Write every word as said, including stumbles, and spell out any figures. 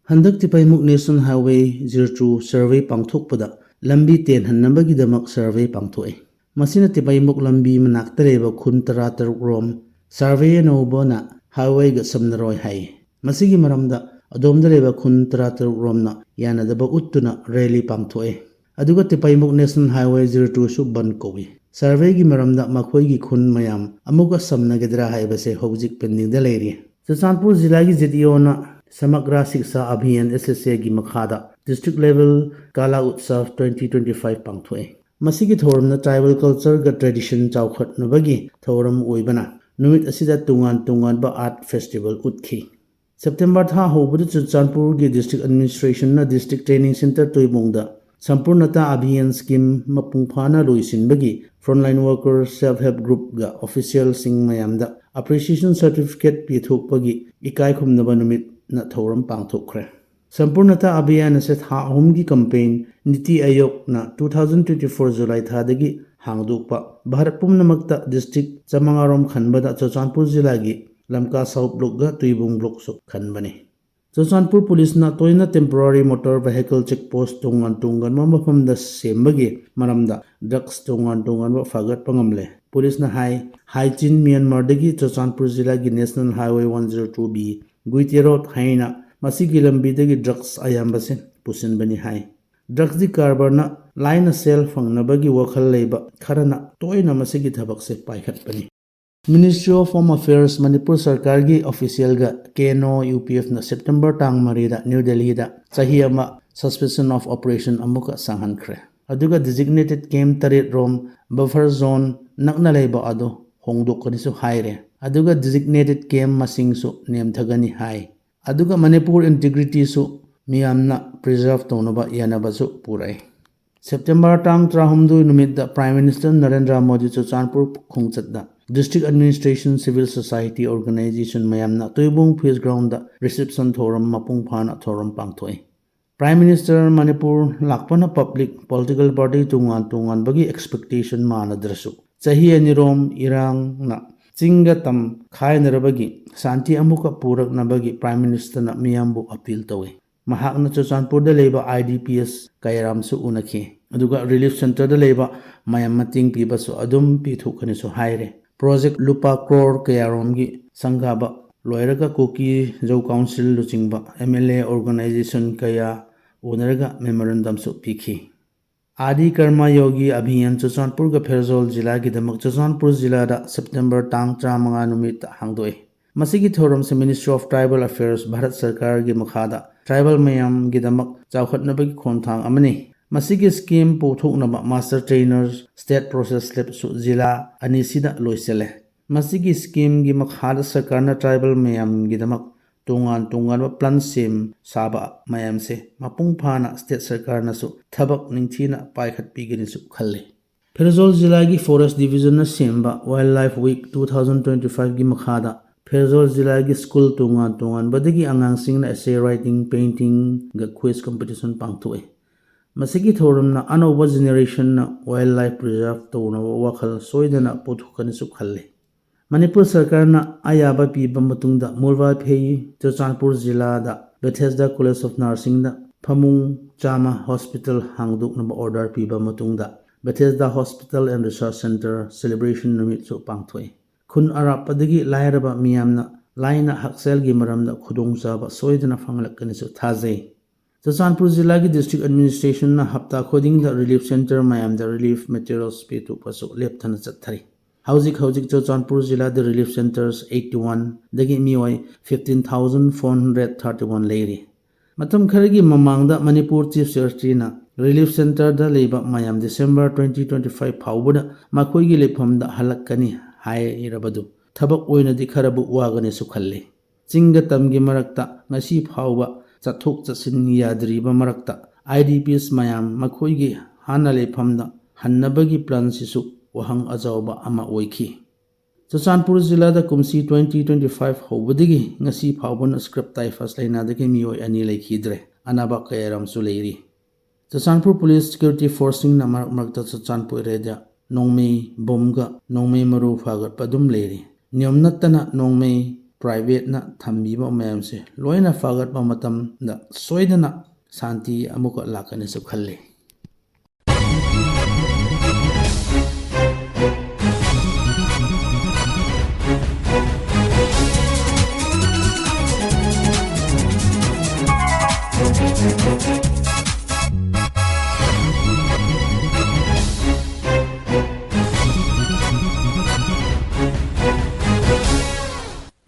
ꯍꯟꯗꯛ ꯇꯤꯄꯩꯃꯨꯛ National Highway zero two survey ꯄꯥꯡꯊꯣꯛꯄꯗ ꯂꯝꯕꯤ ꯇꯦꯟꯍꯟꯅꯕꯒꯤꯗꯃꯛ survey ꯄꯥꯡꯊꯣꯛꯏ꯫ ꯃꯁꯤꯅ ꯇꯤꯄꯩꯃꯨꯛ ꯂꯝꯕꯤ ꯃꯅꯥꯛꯇ ꯂꯩꯕ ꯈꯨꯟ ꯇꯔꯥꯇꯔꯨꯛ ꯔꯣꯝ survey ꯑꯅꯧꯕꯅ highwayꯒ ꯁꯝꯅꯔꯣꯏ ꯍꯥꯏ꯫ ꯃꯁꯤꯒꯤ ꯃꯔꯝꯗ ꯑꯗꯣꯝꯗ ꯂꯩꯕ ꯈꯨꯟ ꯇꯔꯥꯇꯔꯨꯛ ꯔꯣꯝꯅ ꯌꯥꯅꯗꯕ ꯎꯠꯇꯨꯅ rally ꯄꯥꯡꯊꯣꯛꯑꯦ꯫ ꯑꯗꯨꯒ ꯇꯤꯄꯩꯃꯨꯛ National Highway zero twoꯁꯨ ꯕꯟ ꯀꯧꯏ꯫ Surveyꯒꯤ ꯃꯔꯝꯗ ꯃꯈꯣꯏꯒꯤ ꯈꯨꯟ ꯃꯌꯥꯝ ꯑꯃꯨꯛꯀ ꯁꯝꯅꯒꯗ꯭ꯔꯥ ꯍꯥꯏꯕꯁꯦ ꯍꯧꯖꯤꯛ pendingꯗ ꯂꯩꯔꯤ꯫ ꯆꯨꯔꯆꯥꯟꯄꯨꯔ ꯖꯤꯂꯥꯒꯤ ZEOꯅ Samagra Shiksha Abhiyan, SSAꯒꯤ ꯃꯈꯥꯗ district level Kala Utsav twenty twenty-five ꯄꯥꯡꯊꯣꯛꯑꯦ꯫ ꯃꯁꯤꯒꯤ ꯊꯧꯔꯝꯅ tribal cultureꯒ tradition ꯆꯥꯎꯈꯠꯅꯕꯒꯤ ꯊꯧꯔꯝ ꯑꯣꯏꯕꯅ ꯅꯨꯃꯤꯠ ꯑꯁꯤꯗ ꯇꯣꯉꯥꯟ ꯇꯣꯉꯥꯟꯕ art festival ꯎꯠꯈꯤ꯫ September ꯊꯥ ꯍꯧꯕꯗ ꯆꯨꯔꯆꯥꯟꯄꯨꯔꯒꯤ district administrationꯅ district training centre ꯇꯨꯏꯕꯨꯡꯗ Sampoornata Abhiyan scheme ꯃꯄꯨꯡ ꯐꯥꯅ ꯂꯣꯏꯁꯤꯟꯕꯒꯤ frontline worker, self help groupꯒ officialꯁꯤꯡ ꯃꯌꯥꯝꯗ appreciation certificate ꯄꯤꯊꯣꯛꯄꯒꯤ ꯏꯀꯥꯏ ꯈꯨꯝꯅꯕ ꯅꯨꯃꯤꯠꯅ ꯊꯧꯔꯝ ꯄꯥꯡꯊꯣꯛꯈ꯭ꯔꯦ꯫ Sampoornata Abhiyan ꯑꯁꯤ ꯊꯥ ꯑꯍꯨꯝꯒꯤ campaign, ꯅꯤꯇꯤ ꯑꯥꯌꯣꯒꯅ two thousand twenty-four July ꯊꯥꯗꯒꯤ ꯍꯥꯡꯗꯣꯛꯄ, ꯚꯥꯔꯠ ꯄꯨꯝꯅꯃꯛꯇ district ꯆꯥꯃꯉꯥ ꯔꯣꯝ ꯈꯟꯕꯗ ꯆꯨꯔꯆꯥꯟꯄꯨꯔ ꯖꯤꯂꯥꯒꯤ ꯂꯝꯀꯥ South blockꯒ ꯇꯨꯏꯕꯨꯡ blockꯁꯨ ꯈꯟꯕꯅꯤ꯫ ꯆꯨꯔꯆꯥꯟꯄꯨꯔ ꯄꯨꯂꯤꯁꯅ ꯇꯣꯏꯅ temporary motor vehicle check post ꯇꯣꯉꯥꯟ ꯇꯣꯉꯥꯟꯕ ꯃꯐꯝꯗ ꯁꯦꯝꯕꯒꯤ ꯃꯔꯝꯗ drugs ꯇꯣꯉꯥꯟ ꯇꯣꯉꯥꯟꯕ ꯐꯥꯒꯠꯄ ꯉꯝꯂꯦ꯫ ꯄꯨꯂꯤꯁꯅ ꯍꯥꯏ, ꯍꯥꯏꯆꯤꯟ ꯃ꯭ꯌꯥꯟꯃꯥꯔꯗꯒꯤ ꯆꯨꯔꯆꯥꯟꯄꯨꯔ ꯖꯤꯂꯥꯒꯤ National Highway one zero two B, Guite road ꯍꯥꯏꯅ ꯃꯁꯤꯒꯤ ꯂꯝꯕꯤꯗꯒꯤ drugs ꯑꯌꯥꯝꯕꯁꯦ ꯄꯨꯁꯤꯟꯕꯅꯤ ꯍꯥꯏ꯫ Drugsꯀꯤ ꯀꯔꯕꯥꯔꯅ ꯂꯥꯏꯅ ꯁꯦꯜ ꯐꯪꯅꯕꯒꯤ ꯋꯥꯈꯜ ꯂꯩꯕ ꯈꯔꯅ ꯇꯣꯏꯅ ꯃꯁꯤꯒꯤ ꯊꯕꯛꯁꯦ ꯄꯥꯏꯈꯠꯄꯅꯤ꯫ Ministry of Home Affairs Manipur ꯁꯔꯀꯥꯔꯒꯤ officialꯒ KNO UPFꯅ September ꯇꯥꯡ ꯃꯔꯤꯗ ꯅ꯭ꯌꯨ ꯗꯦꯜꯂꯤꯗ ꯆꯍꯤ ꯑꯃ suspension of operation ꯑꯃꯨꯛꯀ ꯁꯥꯡꯍꯟꯈ꯭ꯔꯦ꯫ ꯑꯗꯨꯒ designated camp ꯇꯔꯦꯠ ꯔꯣꯝ buffer zone ꯅꯛꯅ ꯂꯩꯕ ꯑꯗꯨ ꯍꯣꯡꯗꯣꯛꯀꯅꯤꯁꯨ ꯍꯥꯏꯔꯦ꯫ ꯑꯗꯨꯒ designated camp ꯃꯁꯤꯡꯁꯨ ꯅꯦꯝꯊꯒꯅꯤ ꯍꯥꯏ꯫ ꯑꯗꯨꯒ ꯃꯅꯤꯄꯨꯔ integrityꯁꯨ ꯃꯤꯌꯥꯝꯅ preserve ꯇꯧꯅꯕ ꯌꯥꯅꯕꯁꯨ ꯄꯨꯔꯛꯏ꯫ September ꯇꯥꯡ ꯇꯔꯥꯍꯨꯝꯗꯣꯏ ꯅꯨꯃꯤꯠꯇ Prime Minister Narendra Modi Churachandpur ꯈꯣꯡꯆꯠꯇ district administration, civil society organization ꯃꯌꯥꯝꯅ ꯇꯨꯏꯕꯨꯡ Peace Groundꯗ reception ꯊꯧꯔꯝ ꯃꯄꯨꯡ ꯐꯥꯅ ꯊꯧꯔꯝ ꯄꯥꯡꯊꯣꯛꯏ꯫ Prime Minister ꯃꯅꯤꯄꯨꯔ ꯂꯥꯛꯄꯅ public, political party ꯇꯣꯉꯥꯟ ꯇꯣꯉꯥꯟꯕꯒꯤ expectation ꯃꯥꯟꯅꯗ꯭ꯔꯁꯨ, ꯆꯍꯤ ꯑꯅꯤꯔꯣꯝ ꯏꯔꯥꯡꯅ ꯆꯤꯡꯒ ꯇꯝ ꯈꯥꯏꯅꯔꯕꯒꯤ ꯁꯥꯟꯇꯤ ꯑꯃꯨꯛꯀ ꯄꯨꯔꯛꯅꯕꯒꯤ Prime Ministerꯅ ꯃꯤꯌꯥꯝꯕꯨ appeal ꯇꯧꯏ꯫ ꯃꯍꯥꯛꯅ ꯆꯨꯔꯆꯥꯟꯄꯨꯔꯗ ꯂꯩꯕ I D P S ꯀꯌꯥꯔꯥꯝꯁꯨ ꯎꯅꯈꯤ, ꯑꯗꯨꯒ relief centreꯗ ꯂꯩꯕ ꯃꯌꯥꯝ ꯃꯇꯦꯡ ꯄꯤꯕꯁꯨ ꯑꯗꯨꯝ ꯄꯤꯊꯣꯛꯀꯅꯤꯁꯨ ꯍꯥꯏꯔꯦ꯫ Project ꯂꯨꯄꯥ crore ꯀꯌꯥꯔꯣꯝꯒꯤ ꯁꯪꯒꯥꯕ ꯂꯣꯏꯔꯒ ꯀꯨꯀꯤ ꯖꯧ Council ꯂꯨꯆꯤꯡꯕ M L A organization ꯀꯌꯥ ꯎꯅꯔꯒ memorandumꯁꯨ ꯄꯤꯈꯤ꯫ Adi Karma Yogi Abhiyan ꯆꯨꯔꯆꯥꯟꯄꯨꯔꯒ Pherzawl ꯖꯤꯂꯥꯒꯤꯗꯃꯛ Churachandpur ꯖꯤꯂꯥꯗ September ꯇꯥꯡ ꯇꯔꯥꯃꯉꯥ ꯅꯨꯃꯤꯠꯇ ꯍꯥꯡꯗꯣꯛꯏ꯫ ꯃꯁꯤꯒꯤ ꯊꯧꯔꯝꯁꯤ Ministry of Tribal Affairs Bharat ꯁꯔꯀꯥꯔꯒꯤ ꯃꯈꯥꯗ tribal ꯃꯌꯥꯝꯒꯤꯗꯃꯛ ꯆꯥꯎꯈꯠꯅꯕꯒꯤ ꯈꯣꯡꯊꯥꯡ ꯑꯃꯅꯤ꯫ ꯃꯁꯤꯒꯤ scheme ꯄꯨꯊꯣꯛꯅꯕ master trainers state process ꯂꯦꯞꯁꯨ ꯖꯤꯂꯥ ꯑꯅꯤꯁꯤꯗ ꯂꯣꯏꯁꯤꯜꯂꯦ꯫ ꯃꯁꯤꯒꯤ schemeꯒꯤ ꯃꯈꯥꯗ ꯁꯔꯀꯥꯔꯅ tribal ꯃꯌꯥꯝꯒꯤꯗꯃꯛ ꯇꯣꯉꯥꯟ ꯇꯣꯉꯥꯟꯕ plan ꯁꯦꯝ ꯁꯥꯕ ꯃꯌꯥꯝꯁꯦ ꯃꯄꯨꯡ ꯐꯥꯅ state ꯁꯔꯀꯥꯔꯅꯁꯨ ꯊꯕꯛ ꯅꯤꯡꯊꯤꯅ ꯄꯥꯏꯈꯠꯄꯤꯒꯅꯤꯁꯨ ꯈꯜꯂꯤ꯫ ꯐꯦꯔꯖꯣꯜ ꯖꯤꯂꯥꯒꯤ Forest Divisionꯅ ꯁꯦꯝꯕ Wildlife Week two thousand twenty fiveꯒꯤ ꯃꯈꯥꯗ ꯐꯦꯔꯖꯣꯜ ꯖꯤꯂꯥꯒꯤ school ꯇꯣꯉꯥꯟ ꯇꯣꯉꯥꯟꯕꯗꯒꯤ ꯑꯉꯥꯡꯁꯤꯡꯅ essay writing, paintingꯒ quiz competition ꯄꯥꯡꯊꯣꯛꯏ꯫ ꯃꯁꯤꯒꯤ ꯊꯧꯔꯝꯅ ꯑꯅꯧꯕ generationꯅ wildlife preserve ꯇꯧꯅꯕ ꯋꯥꯈꯜ ꯁꯣꯏꯗꯅ ꯄꯨꯊꯣꯛꯀꯅꯤꯁꯨ ꯈꯜꯂꯤ꯫ ꯃꯅꯤꯄꯨꯔ ꯁꯔꯀꯥꯔꯅ ꯑꯌꯥꯕ ꯄꯤꯕ ꯃꯇꯨꯡꯗ ꯃꯨꯜꯕꯥꯜ ꯐꯦꯌꯤ ꯆꯨꯔꯆꯥꯟꯄꯨꯔ ꯖꯤꯂꯥꯗ Bethesda College of Nursingꯗ ꯐꯃꯨꯡ ꯆꯥꯝꯃ hospital ꯍꯥꯡꯗꯣꯛꯅꯕ order ꯄꯤꯕ ꯃꯇꯨꯡꯗ Bethesda Hospital and Research Centre celebration ꯅꯨꯃꯤꯠꯁꯨ ꯄꯥꯡꯊꯣꯛꯏ꯫ ꯈꯨꯟ ꯑꯔꯥꯞꯄꯗꯒꯤ ꯂꯥꯏꯔꯕ ꯃꯤꯌꯥꯝꯅ ꯂꯥꯏꯅ ꯍꯛꯁꯦꯜꯒꯤ ꯃꯔꯝꯗ ꯈꯨꯗꯣꯡꯆꯥꯕ ꯁꯣꯏꯗꯅ ꯐꯪꯂꯛꯀꯅꯤꯁꯨ ꯊꯥꯖꯩ꯫ ꯆꯨꯔꯆꯥꯟꯄꯨꯔ ꯖꯤꯂꯥꯒꯤ district administrationꯅ ꯍꯞꯇꯥ ꯈꯨꯗꯤꯡꯗ relief centre ꯃꯌꯥꯝꯗ relief materials ꯄꯤꯊꯣꯛꯄꯁꯨ ꯂꯦꯞꯇꯅ ꯆꯠꯊꯔꯤ꯫ ꯍꯧꯖꯤꯛ ꯍꯧꯖꯤꯛ ꯆꯨꯔꯆꯥꯟꯄꯨꯔ ꯖꯤꯂꯥꯗ relief centres eighty oneꯗꯒꯤ ꯃꯤꯑꯣꯏ fifteen thousand four hundred thirty one ꯂꯩꯔꯤ꯫ ꯃꯇꯝ ꯈꯔꯒꯤ ꯃꯃꯥꯡꯗ ꯃꯅꯤꯄꯨꯔ Chief Secretaryꯅ relief centreꯗ ꯂꯩꯕ ꯃꯌꯥꯝ December twenty twenty five ꯐꯥꯎꯕꯗ ꯃꯈꯣꯏꯒꯤ ꯂꯩꯐꯝꯗ ꯍꯜꯂꯛꯀꯅꯤ ꯍꯥꯏꯔꯕꯗꯨ ꯊꯕꯛ ꯑꯣꯏꯅꯗꯤ ꯈꯔꯕꯨ ꯋꯥꯒꯅꯤꯁꯨ ꯈꯜꯂꯤ꯫ ꯆꯤꯡꯒ ꯇꯝꯒꯤ ꯃꯔꯛꯇ ꯉꯁꯤ ꯐꯥꯎꯕ ꯆꯠꯊꯣꯛ ꯆꯠꯁꯤꯟ ꯌꯥꯗ꯭ꯔꯤꯕ ꯃꯔꯛꯇ I D Ps ꯃꯌꯥꯝ ꯃꯈꯣꯏꯒꯤ ꯍꯥꯟꯅ ꯂꯩꯐꯝꯗ ꯍꯟꯅꯕꯒꯤ planꯁꯤꯁꯨ ꯋꯥꯍꯪ ꯑꯆꯧꯕ ꯑꯃ ꯑꯣꯏꯈꯤ꯫ ꯆꯨꯔꯆꯥꯟꯄꯨꯔ ꯖꯤꯂꯥꯗ ꯀꯨꯝꯁꯤ twenty twenty five ꯍꯧꯕꯗꯒꯤ ꯉꯁꯤ ꯐꯥꯎꯕꯅ scrub typhus ꯂꯥꯏꯅꯥꯗꯒꯤ ꯃꯤꯑꯣꯏ ꯑꯅꯤ ꯂꯩꯈꯤꯗ꯭ꯔꯦ, ꯑꯅꯥꯕ ꯀꯌꯥꯔꯣꯝꯁꯨ ꯂꯩꯔꯤ꯫ ꯆꯨꯔꯆꯥꯟꯄꯨꯔ police security forceꯁꯤꯡꯅ ꯃꯔꯛ ꯃꯔꯛꯇ ꯆꯨꯔꯆꯥꯟꯄꯨꯔ areaꯗ ꯅꯣꯡꯃꯩ ꯕꯣꯝꯒ ꯅꯣꯡꯃꯩ ꯃꯔꯨ ꯐꯥꯒꯠꯄ ꯑꯗꯨꯝ ꯂꯩꯔꯤ꯫ ꯅꯤꯌꯣꯝ ꯅꯠꯇꯅ ꯅꯣꯡꯃꯩ privateꯅ ꯊꯝꯕꯤꯕ ꯃꯌꯥꯝꯁꯦ ꯂꯣꯏꯅ ꯐꯥꯒꯠꯄ ꯃꯇꯝꯗ ꯁꯣꯏꯗꯅ ꯁꯥꯟꯇꯤ ꯑꯃꯨꯛꯀ ꯂꯥꯛꯀꯅꯤꯁꯨ ꯈꯜꯂꯤ꯫